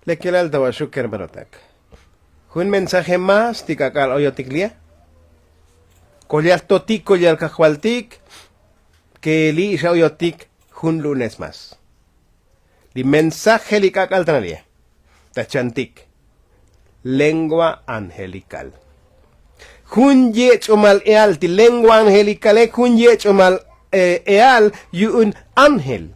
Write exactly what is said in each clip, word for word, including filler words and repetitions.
Lekelal ta vaxuk kermanotak. Jun mensaje más ti k'ak'al oyotik li'e. Kolyal totik kolyal kajvaltik. Ke li' xa oyotik jun lunes más. Li mensaje li k'ak'al tana li'e ta chantik. Lengua angelikal. Jun yech'omal eal ti lengua angelikale jun yech'omal eal yu'un ángel.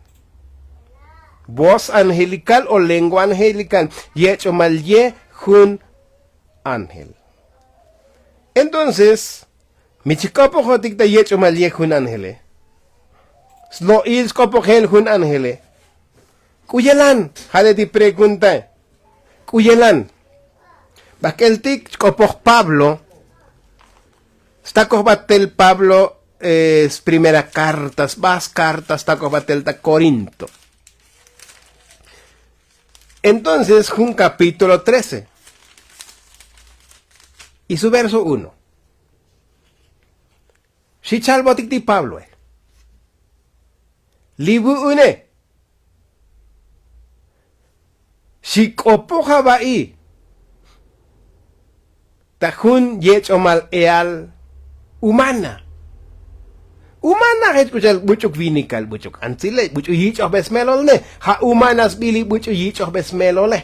Voz angelikal o lengua angelikal yech'omal ye jun ángel. Entonces mi chik'opojotik ta yech'omal ye jun ángele. Slo'il sk'opojel jun ángele. K'u yelan ja' te ti pregunta. K'u yelan. Bajk'eltik chk'opoj pablo. Stakoj batel pablo sprimera karta sba skarta stakoj batel ta korinto. Entonces jun kapítulo trece y su verso uno. Xi chalbotik ti pabloe. Li vu'une xi k'opoj ava'i. Ta jun yech'omal eal umana. Umana jech k'u cha'al buch'uk vinikal buch'uk antzile buch'uk yich'ojbe smelolne. Ja' umana sbili buch'uk yich'ojbe smelole.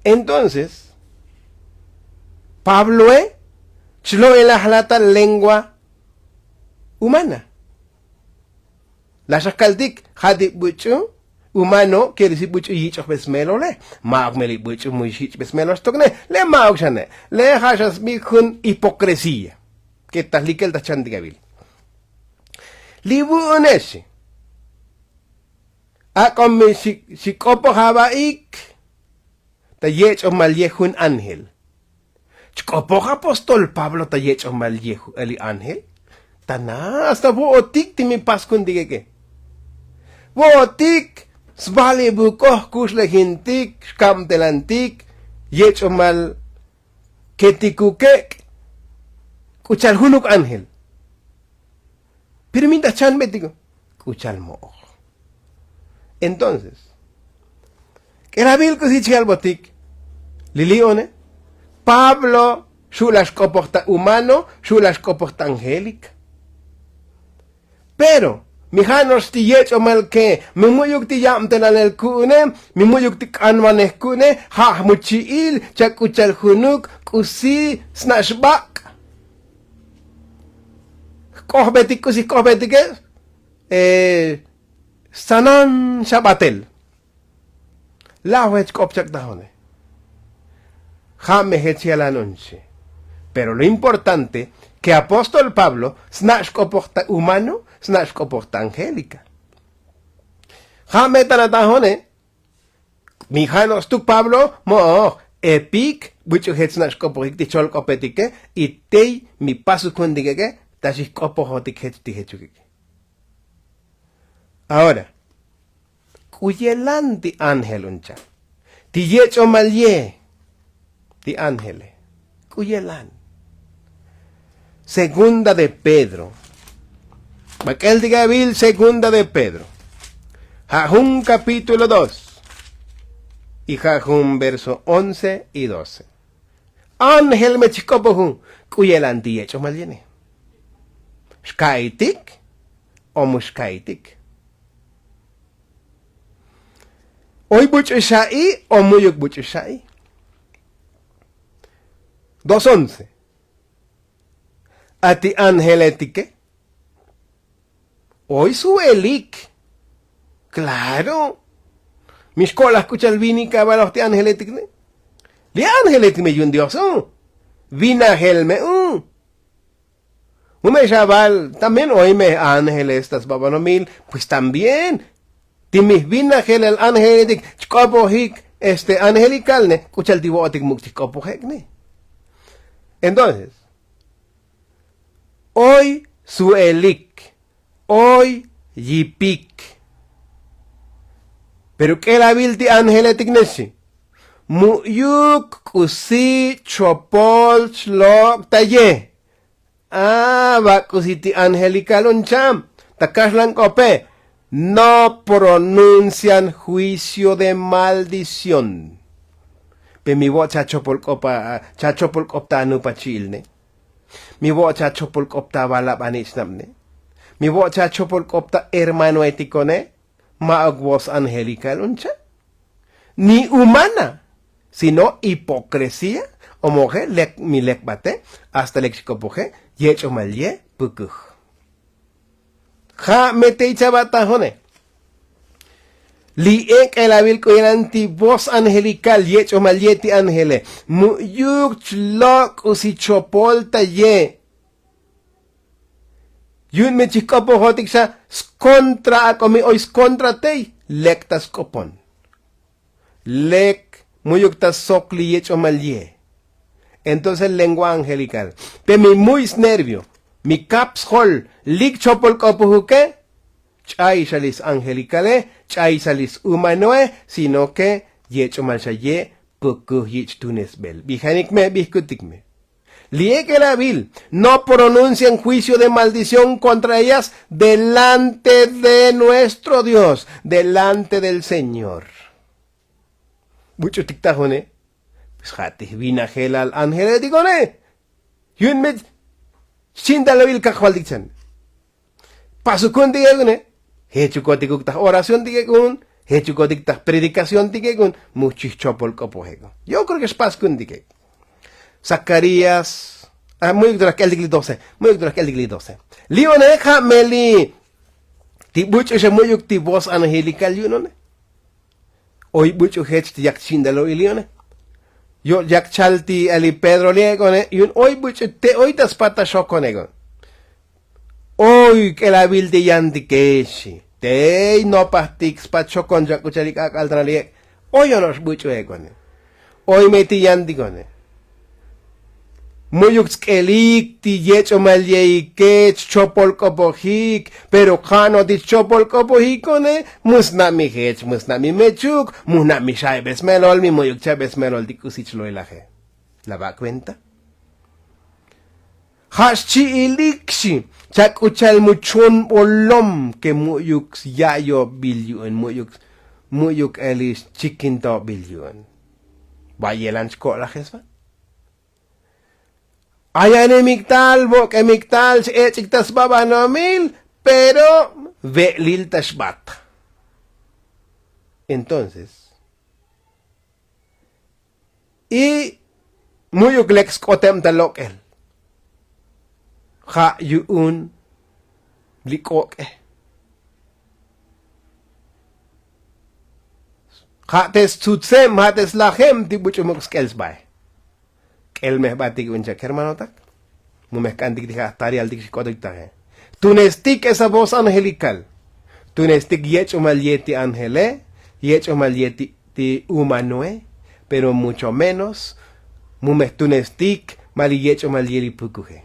Entonces pabloe chlo'elaj lata lengua umana. Laxaj kaltik ja' ti buch'u umano keri si buch'u yich'ojbe smelole. Ma'uk meli buch'u mu yich'be smelol xtokne. Le ma'uk xane le ja' xa sbi jun hipokresía. Ke ta jlikel ta chantik avil li vu'une xi ak'o mi xi k'opoj ava'ik. Ta yech'omal ye jun ángel. Chk'opoj apóstol pablo ta yech'omal ye jun ángel. Ta na hasta vo'otik ti mi pas jun ti keke vo'otik sba li vukoj kuxlejintik xkabtelantik yech'omal ke ti kukek'. K'u cha'al junuk ángel. Pero minta chanbetiko k'u cha'al mo'oj. Entonces k'elavil k'usi chkalbotik li li'one. Pablo xu' la xk'opoj ta humano xu' la xk'opoj ta angélica. Pero mi ja' no'ox ti yech'omal ke mi mu'yuk ti yabtelanel ku'une mi mu'yuk ti k'anvanej ku'une ja' jmuchi'il cha' k'u cha'al junuk k'usi sna' xbak'. Jk'ojbetik k'usi jk'ojbetike stzanan xa batel. Laj jech k'op chak' tajone. Ja' me jech yalan un xi. Pero lo importante ke apóstol pablo sna' xk'opoj ta humano sna' xk'opoj ta angélica. Ja' me tana tajone. Mi ja' no' stuk pablo mo'oj epik buch'u jech sna' xk'opojik ti cholk'opetike. Y tey mi pasuk jun ti keke ta xi jk'opojotik jech ti jechukike. Ahora k'u yelan ti ángel un cha' ti yech'omal ye ti ángele. K'u yelan segunda de pedro. Bak'el ti ka'vil segunda de pedro ja' jun kapítulo dos y ja' jun verso once y doce. Ángel me chijk'opoj jun k'u yelan ti yech'omal yene. Xka'itik o mu xka'itik? Oy buch'u xa'i o mu'yuk buch'u xa'i? Dos once. A ti ángele tike oy su'elik. Klaro. Mi xko'laj k'u cha'al vinik avaloj ti ángele tikne. Li ángele ti me yu'un dios un vinajel me un. Mu me xaval también oy me ángeles ta sbabanomil. Pues también ti mi jvinajelel ángeletik chk'opojik este angelikalne k'u cha'al ti vo'otik muk' chijk'opojek'ne. Entonces oy su'elik oy yipik. Pero k'elavil ti angeletik nexi mu'yuk k'usi chopol chlok' ta ye. A va k'usi ti angelikal un cham ta kaxlan k'ope. No pronuncian juicio de maldición. Pe mi vo' chachopol k'op a chachopol k'op ta anupa chi'il ne. Mi vo' chachopol k'op ta avalab anich' nab ne. Mi vo' chachopol k'op ta hermanoetiko ne. Ma'uk voz angelikal un cha'. Ni humana sino hipokresía. Omoje' lek mi lek bate hasta lek xk'opoje' yech'omal ye pukuj. Ja' me te ichabatajone. Li ek'elavil k'u yelan ti voz angelikal yech'omal ye ti ángele. Mu'yuk chlok' k'usi chopol ta ye'. Yu'un mi chijk'opojotik xa skontra ak'o mi oy skontra tey lek ta sk'opon. Lek mu'yuk ta sok li yech'omal ye'. Entonces lengua angelikal pe mi muy snervio mi kap sjol lik chopol k'opojuke. Ch'ay xa li sangelikale ch'ay xa li sumanoe sino ke yech'omal xa ye' pukuj yich' tunesbel bijanik me bijkutik me. Li ek'elabil no pronuncian juicio de maldición kontra ellas delante de nuestro dios delante del señor. Buch'utik tajone. Pues ja' ti jvinajelal angeletikone. Yu'un me xchi'intalovil kajvaltik chan. Pasukun tik'ek'une. Jechukotikuk taj oración tik'ek'un. Jechukotik taj predikación tik'ek'un. Mu chijchopol k'opojek'un. Yo kreo ke xpaskun tik'ek'. Zakarías. Mu'yuk tu laj k'eltik li doce mu'yuk tu laj k'eltik li doce. Li'one ja' me li ti buch'u xa mu'yuk ti voz angelikal yu'un one. Oy buch'u jech ti yak chindalo'il yu'une. Yo' yak chal ti ali pedro li'ek'one yu'un oy buch'u te oy ta spat ta xokonek'on. Oy k'elavil ti yantike xi. Tey nopajtik spat xokon chak'uchalik ak'al ta nali'ek'. Oy ono'ox buch'u'ek'one. Oy me ti yantikone. Mu'yuk tsk'elik ti yech'omal ye'ike chchopol k'opojik. Pero ja' no' ti chchopol k'opojikone. Mu sna' mi jech mu sna' mi mechuk mu jna' mi xa'ibesmelol mi mu'yuk cha'ibesmelol ti k'usi chlo'ilaje. La va' kuenta. Ja' xchi'ilik xi. Chak'uchal mu chonbolom ke mu'yuk sya'yobil yu'un mu'yuk mu'yuk eli xchikintobil yu'un. Va'yelan chko'lajes va'. Ayanemik tal vok'emik tal x'ech'ik ta sbabanomil. Pero ve'lil ta xbat. Entonces y mu'yuk lek sk'otem ta lok'el. Ja' yu'un li k'ok'e. Ja' te stzutzem ja' te slajem ti buch'u muk' sk'el sbae. K'el me jbatik un chak kermanotak. Mu me jk'antik ti ja' jtarial tik xk'otik taje. Tunestik esa voz angelikal. Tunestik yech'omal ye ti angele. Yech'omal ye ti umanoe. Pero mucho menos mu me jtunestik ma li yech'omal ye li pukuje.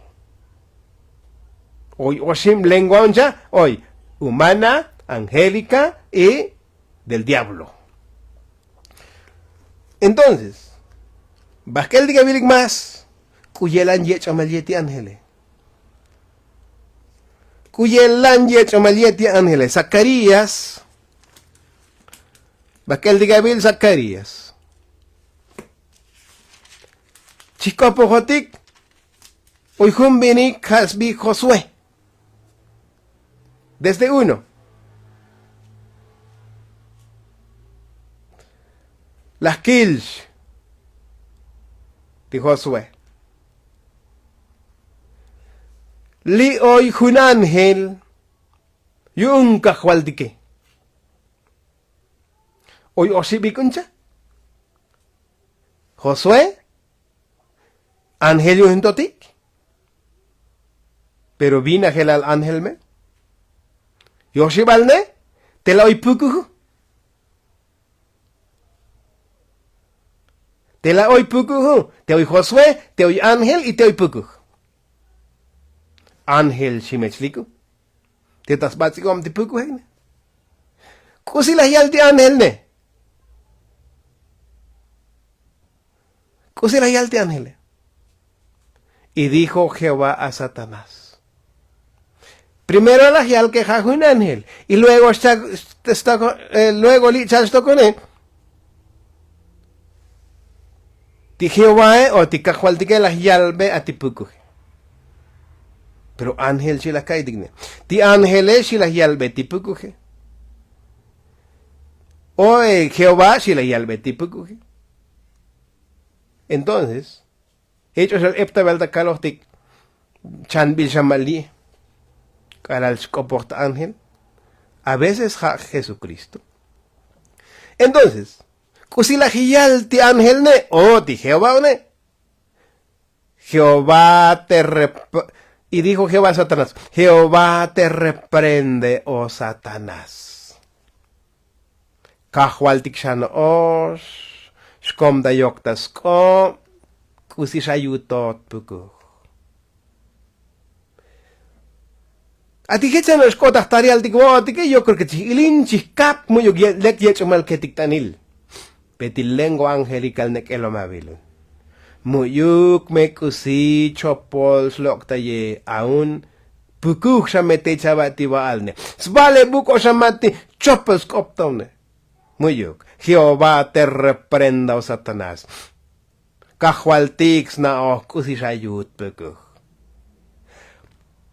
Oy oxib lengua un cha' oy humana, angelika y del diablo. Entonces bajk'el ti kavilik más. K'u yelan yech'omal ye ti ángele. K'u yelan yech'omal ye ti ángele zakarías. Bajk'el ti kavil zakarías. Chijk'opojotik. Oy jun vinik ja' sbi josué. Desde uno laj kilx ti josué. Li' oy jun ángel yu'un kajvaltike. Oy oxibik un cha' josué. Ángel yu'un jun totik. Pero vinajelal ángel me yoxibal ne. Te la oy pukuju. Te la oy pukuju. Te oy josué, te oy ángel y te oy pukuju. Ángel ximechliku. Te ta sbats'ik'ob ti pukujekne. K'usi laj yal ti ángel ne. K'usi laj yal ti ángele. Y dijo jehová a satanás. Primero laj yal ke ja' jun ángel y luego xchak luego li' chal xtokone. Ti jehovae o ti kajvaltike laj yalbe a ti pukuje. Pero ángel xi laj ka'itik ne. Ti ángele xi laj yalbe ti pukuje. O jehová xi laj yalbe ti pukuje. Entonces, jech oxal eptavel ta kalojtik chanbil xa ma' li' k'alal xk'opoj ta ángel. A veces ja' jesukristo. Entonces, k'usi laj yal ti ángel ne o ti jehová ne. Jehová te y dijo jehová a satanás, jehová te reprende o satanás. Kajvaltik xa no'ox xkom ta yok ta sk'ob. K'usi xa yutot pukuj. A ti jech xa no'ox k'ot ta jtarialtik vo'otike yo kreo ke chij ilin chij kap mu'yuk lek yech'omal ketik t'anil. Pe ti lengua angelical nek'el o mavilun. Mu'yuk me k'usi chopol xlok' taye aun pukuj xa me te chava' ti va'al ne. Svale buk'o xa ma' ti chopol sk'op ta une. Mu'yuk jehová te reprenda o satanás. Kajvaltik sna'oj k'usi xa yut pukuj.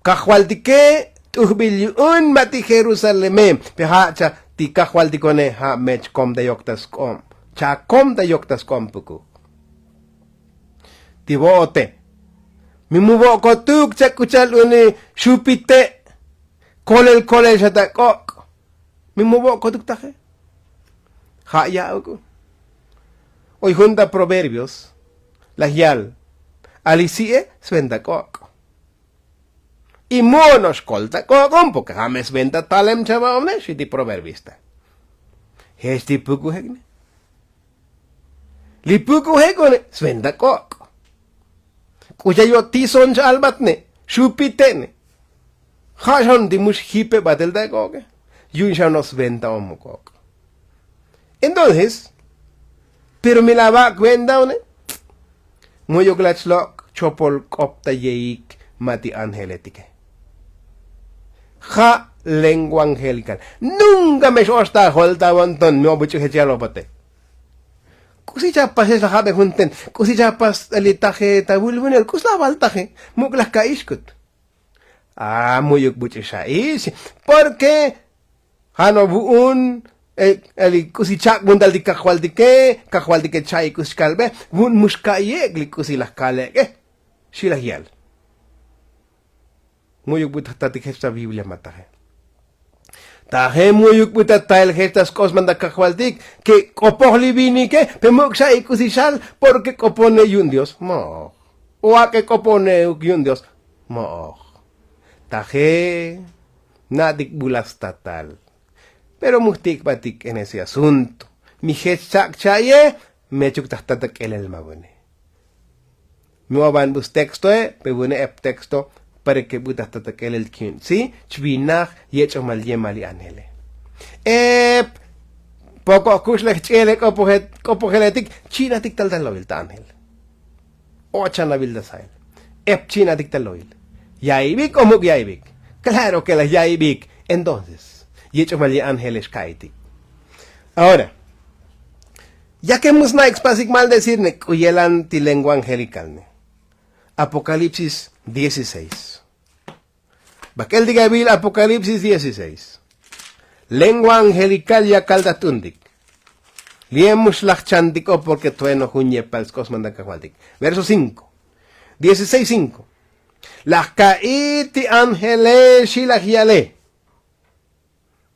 Kajvaltike t'ujbil yu'un ma' ti jerusaleme. Pe ja' cha ti kajvaltikone ja' me chkom ta yok ta sk'ob. Chakom ta yok ta sk'ob pukuj. Ti vo'ote mi mu vo'kotuk chak k'u cha'al uni xupite'. Kolel kolel xa ta k'ok'. Mi mu vo'kotuk taje. Ja' ya'uk. Oy jun ta proverbios laj yal, ali si'e sventa k'ok'. Y mu'ono'ox kol ta k'ok'on porke ja' me sventa talem chava'one xi ti proverbista. Jech ti pukujek ne. Li pukujek one sventa k'ok'. K'u ya yo'tison cha'albat ne xupite' ne. Ja' xan ti mu xjipe batel ta k'ok'e. Yu'un xan no' sventa o mu k'ok'. Entonces, pero mi la vak' venta one. Mu'yuk lach lok' chopol k'op ta yeik ma' ti ángeletike. Ja' lengua angelical nunka me x'ox ta jol ta vonton mi obuch'u jech yalobate. K'usi chapas jech laj abe junten? K'usi chapas li taje ta vulvunel k'usi laj val taje? Muk' laj ka'ixkut. A mu'yuk buch'u xa'ix. Porke ja' no' vu'un li k'usi chak' vuntal ti kajvaltike. Kajvaltike cha'i k'usi xkalbe vu'un mu xka'iye'ek li k'usi laj kalek'e. Xi laj yal. Mu'yuk bu ta jtatik jech ta biblia ma' taje. Taje mu'yuk bu ta tael jech ta sk'op sman ta kajvaltik ke k'opoj li vinike. Pe muk' xa ik'usi xal porke k'opone yu'un dios mo'oj. O ak'e k'opone yu'un dios mo'oj. Taje na'tik bu la statal. Pero mu jtikbatik en ese asunto. Mi jech chak' cha'iye. Mechuk ta jtatak'elel ma' vune. Mi ovan bu stextoe pe vune ep texto. Para ke bu ta jtatak'elel ki'untsi chvinaj yech'omal yema li ángele. Ep poko' kuxlej ch'i'ele k'opojeletik chi'natik tal ta lo'il ta ángel. Ochan avildasael ep chi'natik ta lo'il. Yaibik o muk' yaibik? Klaro ke laj yaibik. Entonces yech'omal ye ángele xka'itik. Ahora ya ke mu sna'ik spasik maldecir ne k'u yelan ti lengua angelical ne. Apokalipsis dieciséis. Bak'eltik avil apokalipsis dieciséis. Lengua angelical yakal ta t'untik. Li'e mu xlaj chantik o porke tueno jun yepal sk'op sman ta kajvaltik. Verso cinko. Dieciséis cinko. Laj ka'i ti ángele xi laj yale.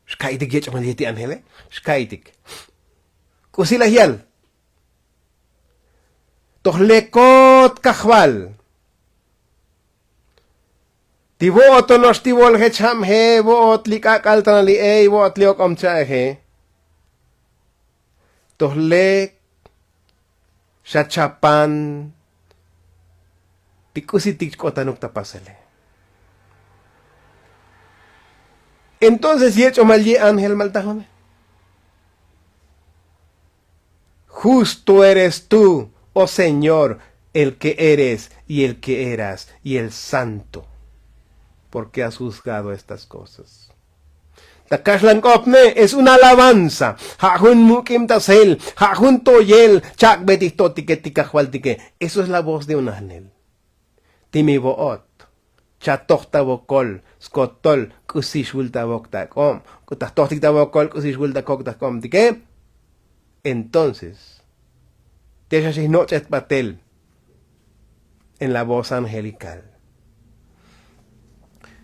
Xka'itik yech'omal ye ti ángele xka'itik. K'usi laj yal? Toj lekot kajval. Ti vo'ot ono'ox ti vo'ol jech jamje vo'ot li k'ak'al ta nali'ey vo'ot li ok'om cha'eje. Toj lek xa chapan ti k'usitik chk'otanuk ta pasele. Entonces yech'omal ye ángel maltajone. Justo eres tu o señor, el ke eres y el ke eras y el santo. Porke has juzgado estas kosas. Ta kaxlan k'opne es un alabanza. Ja' jun muk'ibtasel, ja' jun toyel chak'be ti jtotike ti kajvaltike. Eso es la voz de un anhel. Ti mi vo'ot, chatoj ta vokol skotol k'usi xvul ta vok ta k'ob. Ta jtojtik ta vokol k'usi xvul ta kok ta jk'obtike. Entonces te xa xijnoch'et batel en la voz angelical.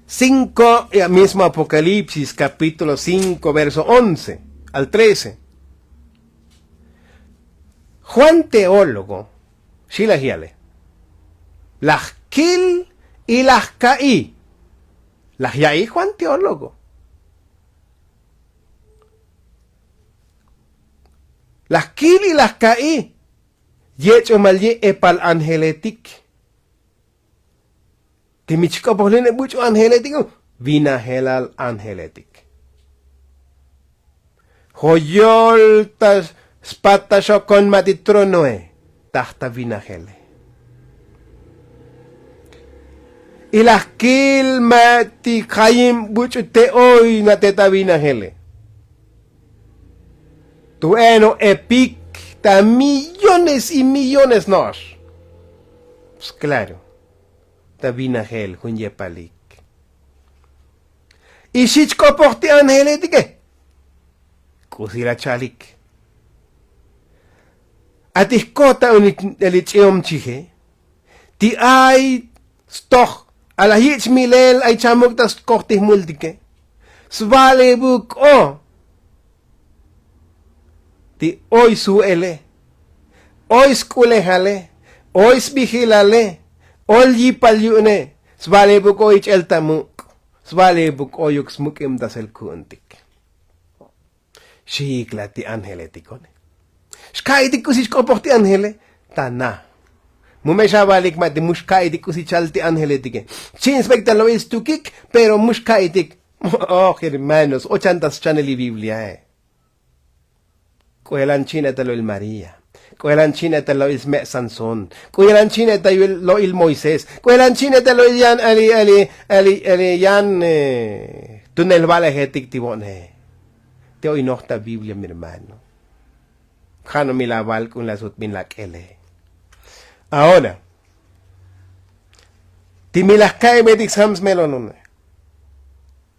Cinko ya mismo apokalipsis kapítulo cinko verso once al trece. Juan teólogo xi laj yale, laj kil y laj ka'i. Laj ya'i juan teólogo. Laj kil y laj ka'i. Yech'omal ye' epal anjeletik. Ti mi chk'opojlin e buch'u anjeletik, vinajelal anjeletik. Joyol ta spataxokon ma' ti tronoe taj ta vinajele. Y laj kil ma' ti jayib buch'u te oy na te ta vinajele. Tu eno epik ta millones y millones no'ox. Pues klaro, ta vinajel jun yepalik. Y xi chk'opoj ti anjeletike. K'usi la chalik. A ti jkota uniteli ch'i'om chije, ti ay stoj a laj yich' milel ay chamuk' ta skoj ti jmultike. Svalebuk k'o ti oy su'ele, oy sk'ulejale, oy sbijilale, oy yipal yu'une. Svalebuk k'o ich'el ta muk', svalebuk k'o yuk smuk'ibtasel ku'untik. Xi'ik la ti anjeletikone. Xka'itik k'usi xk'opoj ti anjele. Ta na, mu me xavalik ma' ti mu xka'itik k'usi chal ti anjeletike. Chi'in sbek ta lo'il stukik, pero mu xka'itik. Oj hermanos, ochan ta schanel li bibliae. K'uelan chi'in e ta lo'il maría. K'uelan chi'in e ta lo'il sme' sansón. K'uelan chi'in e ta lo'il moisés. K'uelan chi'in e ta lo'il yan ali ali ali ali yan. Tunel va'lejetik ti vo'ne. Te oy noj ta biblia mi hermano. Ja' no mi la val k'un la sut bin la k'ele. Ahora, ti mi laj ka'ibetik sjam smelonone,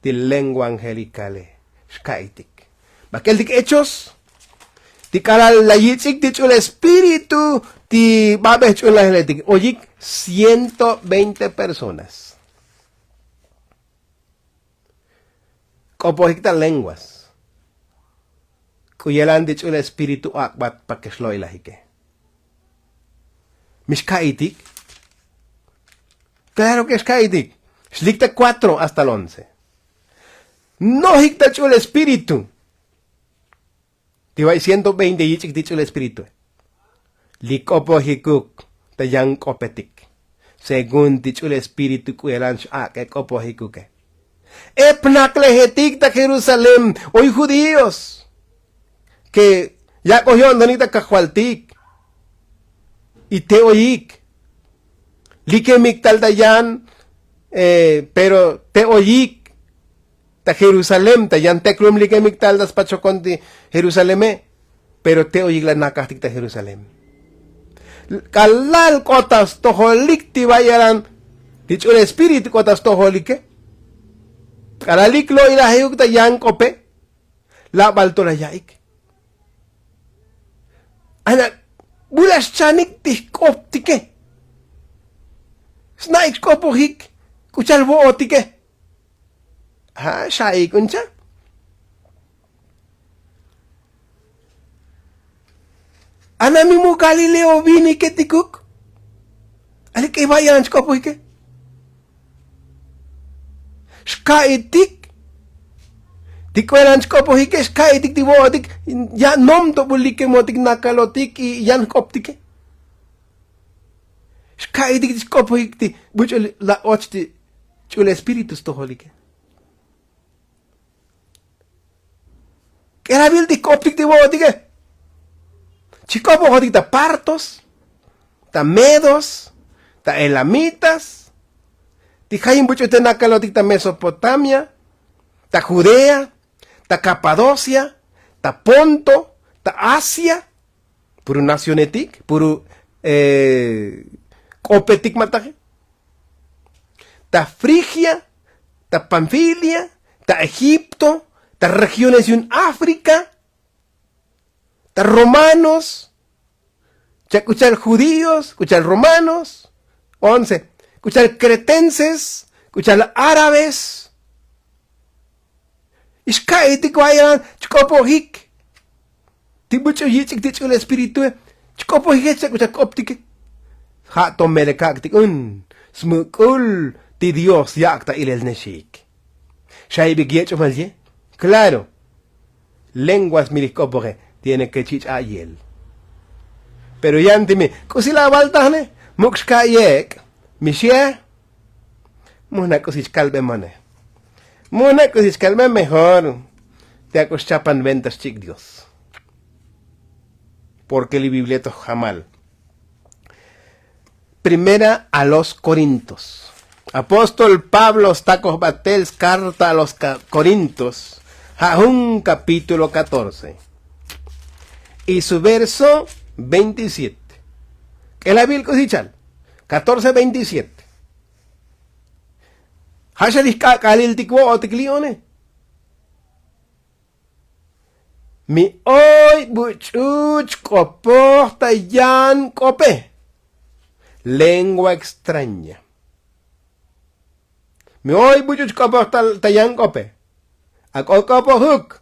ti lengua angelikale xka'itik. Bak'eltik echos ti k'alal la yich'ik ti ch'ul espíritu ti babej ch'ulnajeletik oyik ciento veinte personas. K'opojik ta lenguas. K'u yelan ti ch'ul espíritu ak'bat pa ke xlo'ilajike. Mi xka'itik? Klaro ke xka'itik. Xlik ta kuatro hasta el once. Nojik ta ch'ul espíritu. Ti vay ciento veinte yich'ik ti ch'ul espíritue. Li k'opojikuk ta yan k'opetik según ti ch'ul espíritu k'u yelan xak'e k'opojikuke. Ep naklejetik ta jerusalén oy judíos ke yak'oj yo'ntonik ta kajvaltik. Y te oyik likemik tal ta yan. Pero te oyik ta jerusalén ta yan teklum likemik tal ta spachokon ti jerusaleme. Pero te oyik la nakajtik ta jerusalén. K'alal k'ot ta stojolik ti va'yalan ti ch'ul espíritu k'ot ta stojolike. K'alalik lo'ilajejuk ta yan k'ope. Labal to la ya'ik. Ana bu la xchanik ti jk'optike. Sna'ik xk'opojik k'u cha'al vo'otike. Ja' xa'ik un cha'. Ana mi mu galileo viniketikuk. Ali k'e va'yalan chk'opojike. Xka'itik ti k'uelan chk'opojike xka'itik ti vo'otik. Ya' nomtobul likemotik nakalotik y yan jk'optike. Xka'itik ti xk'opojik ti buch'ul la och ti ch'ul espíritu stojolike. K'elavil ti jk'optik ti vo'otike. Chik'opojotik ta partos, ta medos, ta elamitas, Ti jayun buch'u te nakalotik ta mesopotamia, ta judea, ta kapadosia, ta ponto, ta asia. Puru nacionetik puru k'opetik ma' taje. Ta frigia, ta panfilia, ta egipto, ta regiones yu'un afrika, ta romanos, cha' k'u cha'al judíos k'u cha'al romanos, once, k'u cha'al cretenses, k'u cha'al árabes. Ix ka'itik vayan chk'opojik ti buch'u yich'ik ti ch'ul espiritue. Chk'opojik jech cha' k'u cha'al k'optike. Ja' to melel ka'ktik un smuk'ul ti dios yak' ta ilelnexik. Xaibik yech'omal ye'. Klaro. Lengua smilij k'opoje tiene ke chich' a'yel. Pero yan ti mi k'usi la avaltajne muk' xka' yek' mi xie. Mujna k'usi chkalbe mane. Mujna k'usi chkalbe mejor. Ti ak'u xchapan venta xchik' dios. Porke li biblia to jamal. Primera a los korintos. Apóstol pablo stakoj batel skarta a los korintos ja' jun kapítulo katorce. Y su verso veintisiete. K'elabil k'usichal. Katorce veintisiete. Ja' xa li jk'ak'alil tik vo'otik li one. Mi oy buch'u chk'opoj ta yan k'ope. Lengua extraña. Mi oy buch'u chk'opoj ta yan k'ope. Ak'o k'opojuk.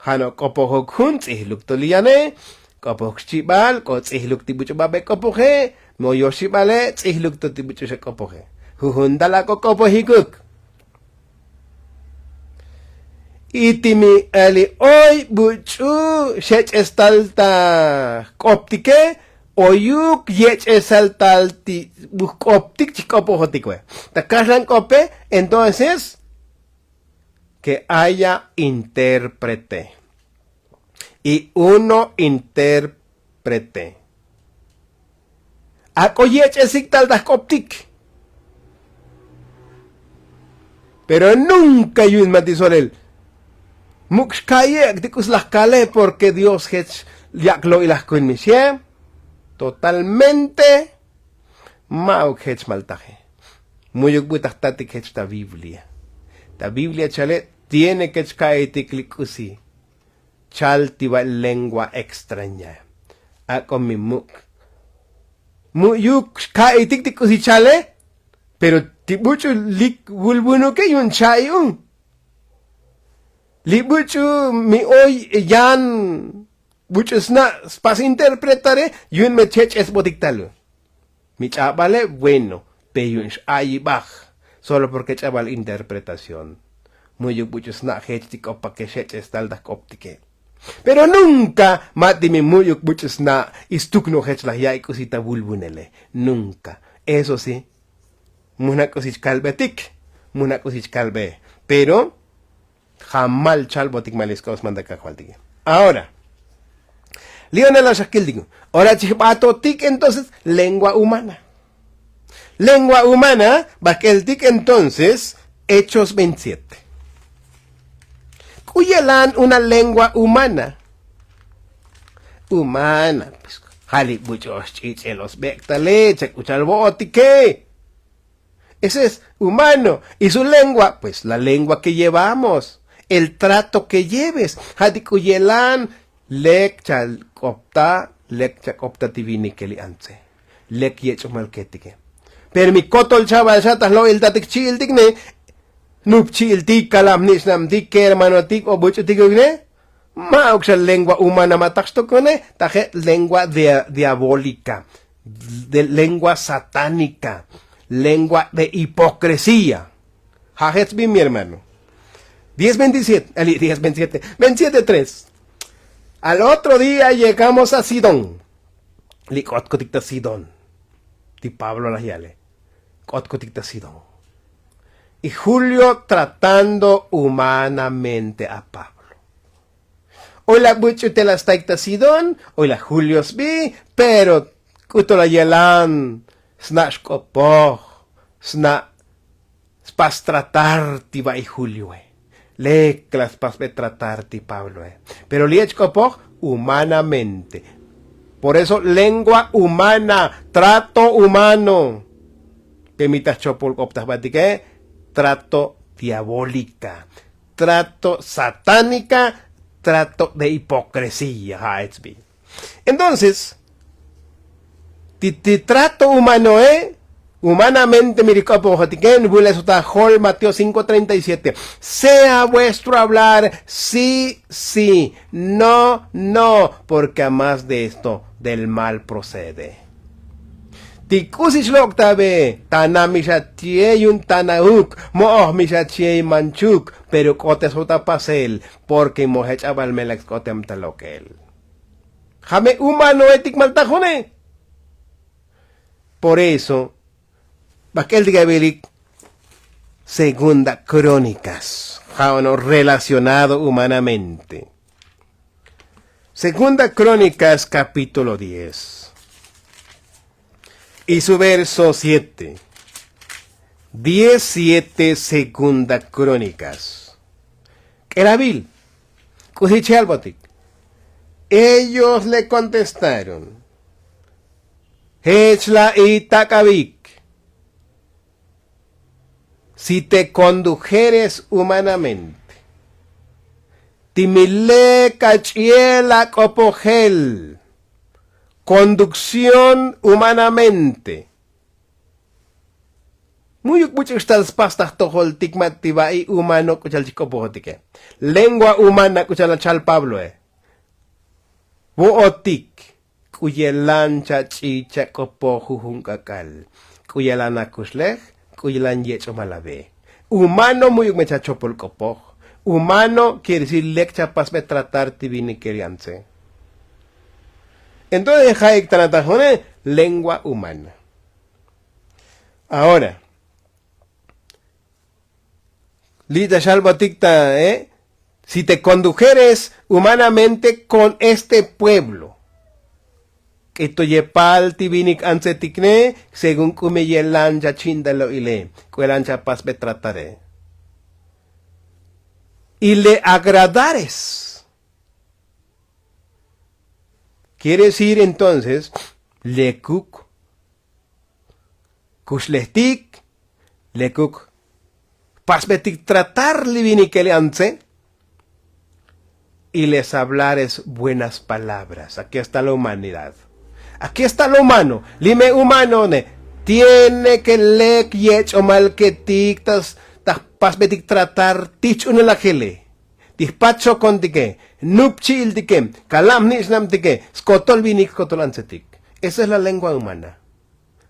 Jano' k'opojuk jun tz'ijluk to li yane. K'opojuk xchibal k'o tz'ijluk ti buch'u babe k'opoje. Moyoxibale tz'ijluk to ti buch'u xa k'opoje. Jujun tal ak'o k'opojikuk. Y ti mi ali oy buch'u xech'es tal ta jk'optike. Oyuk yech'esal tal ti bu jk'optik chijk'opojotik ve. Ta kaxlan k'ope entonces ke haya intérprete. Y uno intérprete. Ak'o yech'esik tal ta jk'optik. Pero nunka yu'un ma' ti solel muk' xka'yek' ti k'us laj kale porke dios jech yak' lo'il laj kun mixie. Totalmente. Ma'uk jech maltaje. Mu'yuk bu ta jtatik jech ta biblia. Ta biblia chale tiene ke chka'itik li k'usi chal ti va' lengua extraña. Ak'o mi muk' mu'yuk xka'itik ti k'usi chale. Pero ti buch'u lik vulvunuke yu'un cha'i un. Li buch'u mi oy yan buch'u sna' spas interpretare yu'un me chech'esbotik tal un. Mi ch'abale bueno. Pe yu'un x'ayibaj solo porke ch'abal interpretación. Mu'yuk buch'u sna' jech ti k'opa ke xech'es tal ta jk'optike. Pero nunka ma' ti mi mu'yuk buch'u sna' y stuknoj jech laj ya'i k'usi ta vulvunele. Nunka. Eso si mujna k'usi chkalbetik. Mujna k'usi chkalbe. Pero jamal chalbotik ma' li sk'op smanda kajvaltike. Ahora li onel la xajkiltik. Ora chijbatotik entonces lengua humana. Lengua humana bajk'eltik entonces hechos veintisiete. K'u yelan una lengua humana. Humana. Ja' li buch'u ox ch'ich'el ox bek' tale chak k'u chal vo'otike. Eso es humano. Y su lengua pues la lengua ke llevamos, el trato ke lleves. Ja' ti k'u yelan lek chal k'opta lek chak k'opta ti vinike li antze. Lek yech'omal ketike. Pero mi kotol chaval xa ta jlo'iltatik chi'iltik ne. Nup chi'iltik kalamnich'nabtik kermanotik o buch'utik uk ne. Ma'uk xa lengua humana ma' tak xtokone. Taje' lengua diabólika, lengua satánika, lengua de hipokresía. Ja' jech bi mi hermano. Diez veintisiete ali diez veintisiete veintisiete tres. Al otro día llegamos a sidón. Li k'ot kotik ta sidón. Ti pablo laj yale k'ot kotik ta sidón. Y julio tratando humanamente a pablo. Oy la buch'u te la staik ta sidón. Oy la julio sbi. Pero k'u to la yelan sna' xk'opoj. sna' spas tratar ti va'i julioe. Lek la spasbe tratar ti pabloe. Pero li' ech k'opoj humanamente. Por eso lengua humana, trato humano. Te mi ta xchopol k'op ta jbatike, trato diabólica, trato satánica, trato de hipocresía ja' ech sbi. Entonces ti ti trato humanoe, humanamente mi ri k'opojotike nvule' sota jol mateo cinko treinta y siete. Sea vuestro hablar sí sí, no no, porque a más de esto del mal procede. Ti k'usi xlok' ta ve, tana mi xa chie yu'un tana uk, mo'oj mi xa chie manchuk, pero k'ote sota pasel, porque moje ch'abal melak sk'otem ta lok'el. Ja' me humanoetik maltajone. Por eso bajk'el ti kavilik segunda crónicas ja' ono relacionado humanamente. Segunda crónicas capítulo diez y su verso siete. Diez siete segunda crónicas. K'elavil k'usi chalbotik. Ellos le contestaron, jech la itak'avik, si te condujeres humanamente ti mi lek ach'iel ak'opojel, conducción humanamente. Mu'yuk buch'u xtal spas ta jtojoltik ma' ti va'i humano k'u cha'al chij k'opojotike. Lengua humana k'u cha'al chal pabloe. Vo'otik k'u yelan chach'i chak'opoj jujun k'ak'al, k'u yelan akuxlej, k'u yelan yech'omal ave. Humano mu'yuk me chachopol k'opoj. Humano quiere decir lek chapasbe tratar ti vinikel yantze. Entonces ja'ik tana ta june lengua humana. Ahora li' ta xalbotik ta si te condujeres humanamente con este pueblo. K'ito yepal ti vinik antsetikne según k'u me yelan chachi'nta lo'ile, k'u yelan chapasbe tratare. Y le agradares, quiere decir entonces lekuk kuxlejtik, lekuk pasbetik tratar li vinikel antze. Y les hablares buenas palabras. Aquí está la humanidad. Aquí está lo humano. Li me humano ne tiene ke lek yech'omal ketik ta jpasbetik tratar ti jch'unelajele, ti jpatxokontike, nupchi'iltike, kalam jnich'nabtike, skotol vinik skotol antsetik. Esa es la lengua humana.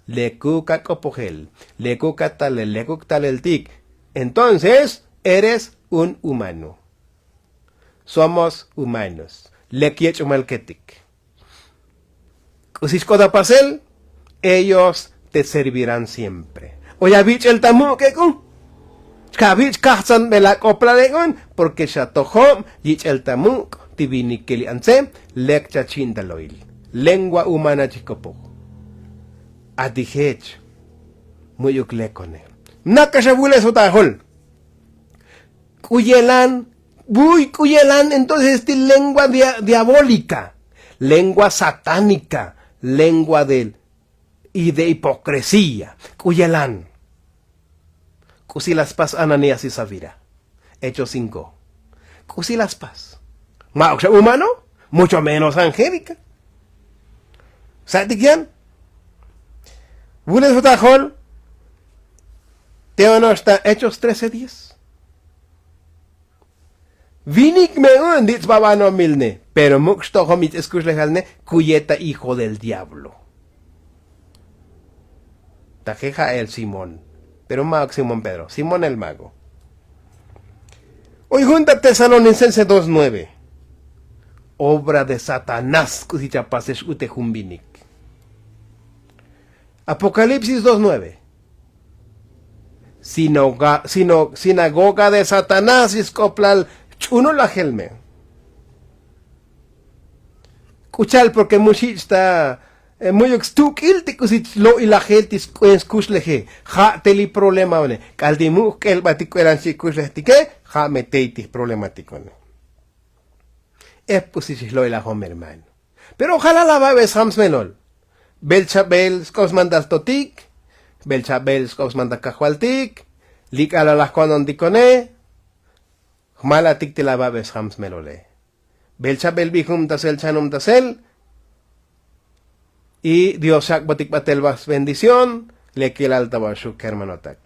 Lekuk ak'opojel, lekuk atalel, lekuk taleltik. Entonces eres un humano. Somos humanos. Lek yech'omal ketik. K'usi xk'ot apasel, ellos te servirán siempre. O ya vich'el ta muk' ek'u. Chka' vich' kajtzanbel ak'oplal ek'un. Porque xa tojob yich'el ta muk' ti vinikel antze. Lek chachi'nta lo'il. Lengua humana chij k'opoj. Ati jech mu'yuk lekone. Nakax avule' sota ajol. K'u yelan, vuy k'u yelan entonces ti lengua diabólica, lengua satánica, lengua de hipocresía. K'u yelan. K'usi la spas ananías y safira? Hechos cinko. K'usi la spas? Ma'uk xa humano, mucho menos angélica. Sa'tik yan. Vules jota jol. Te ono'ox ta hechos trece diez. Vinik me un li' tsbabanomil ne, pero muk' xtojom yich' eskuxlejal ne, kuye ta hijo del diablo. Taje ja'el simón. Pero ma'uk simón pedro, simón el mago. Oy jun ta tesalonicense dos nueve. Obra de satanás k'usi chapasex u te jun vinik. Apocalipsis dos nueve. Sinagoga de satanás y sk'oplal ch'unulajel me. K'u cha'al porke mu xich' ta Mu'yuk stuk'il ti k'usi chlo'ilajel ti sk'uen skuxleje. Ja' te li problema one. K'al ti mu' jk'elbatik k'uelan xchi' kuxlejtike, ja' me tey ti jproblematik one. Ep k'usi xijlo'ilajom hermano. Pero ojalá la ba'be sjam smelol. Bel chabel sk'op smanda stotik, bel chabel sk'op smanda kajvaltik. Li k'alal laj ko'nontik one, jmalatik ti la ba'be sjam smelole. Bel chabel bijum tasel chanum tasel. Y dios xak'botik batel ba sbendición. Lekelal ta ba xu' kermanotak.